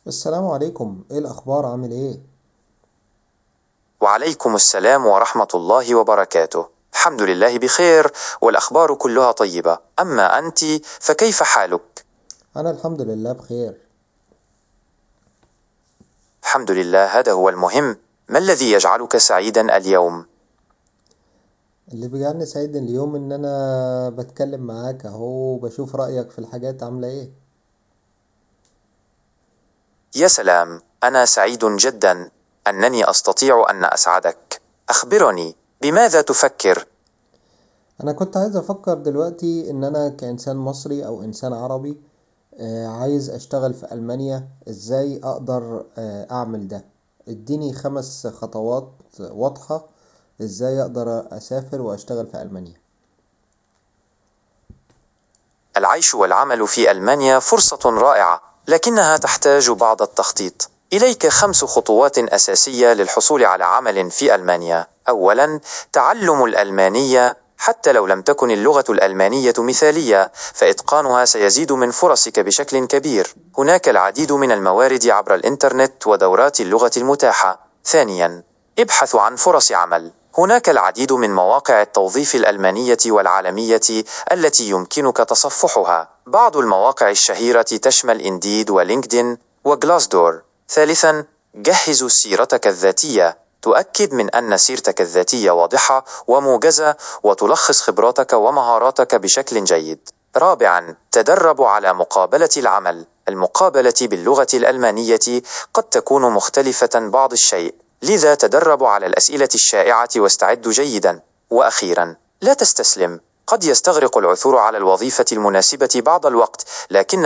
السلام عليكم، ايه الاخبار؟ عامل ايه؟ وعليكم السلام ورحمة الله وبركاته. الحمد لله بخير، والأخبار كلها طيبة. أما أنت فكيف حالك؟ انا الحمد لله بخير. الحمد لله، هذا هو المهم. ما الذي يجعلك سعيدا اليوم؟ اللي بيجعلني سعيد اليوم ان انا بتكلم معاك اهو وبشوف رأيك في الحاجات عاملة ايه. يا سلام، أنا سعيد جدا أنني أستطيع أن أسعدك. أخبرني، بماذا تفكر؟ انا كنت عايز افكر دلوقتي ان انا كإنسان مصري او انسان عربي، عايز اشتغل في المانيا. ازاي اقدر اعمل ده؟ اديني 5 خطوات واضحة، ازاي اقدر اسافر واشتغل في المانيا. العيش والعمل في ألمانيا فرصة رائعة، لكنها تحتاج بعض التخطيط. إليك 5 خطوات أساسية للحصول على عمل في ألمانيا. أولاً، تعلم الألمانية. حتى لو لم تكن اللغة الألمانية مثالية، فإتقانها سيزيد من فرصك بشكل كبير. هناك العديد من الموارد عبر الإنترنت ودورات اللغة المتاحة. ثانياً، ابحث عن فرص عمل. هناك العديد من مواقع التوظيف الألمانية والعالمية التي يمكنك تصفحها. بعض المواقع الشهيرة تشمل إنديد ولينكدين وجلاسدور. ثالثا، جهز سيرتك الذاتية. تؤكد من أن سيرتك الذاتية واضحة وموجزة وتلخص خبراتك ومهاراتك بشكل جيد. رابعا، تدرب على مقابلة العمل. المقابلة باللغة الألمانية قد تكون مختلفة بعض الشيء، لذا تدرب على الأسئلة الشائعة واستعد جيدا. وأخيرا، لا تستسلم. قد يستغرق العثور على الوظيفة المناسبة بعض الوقت، لكن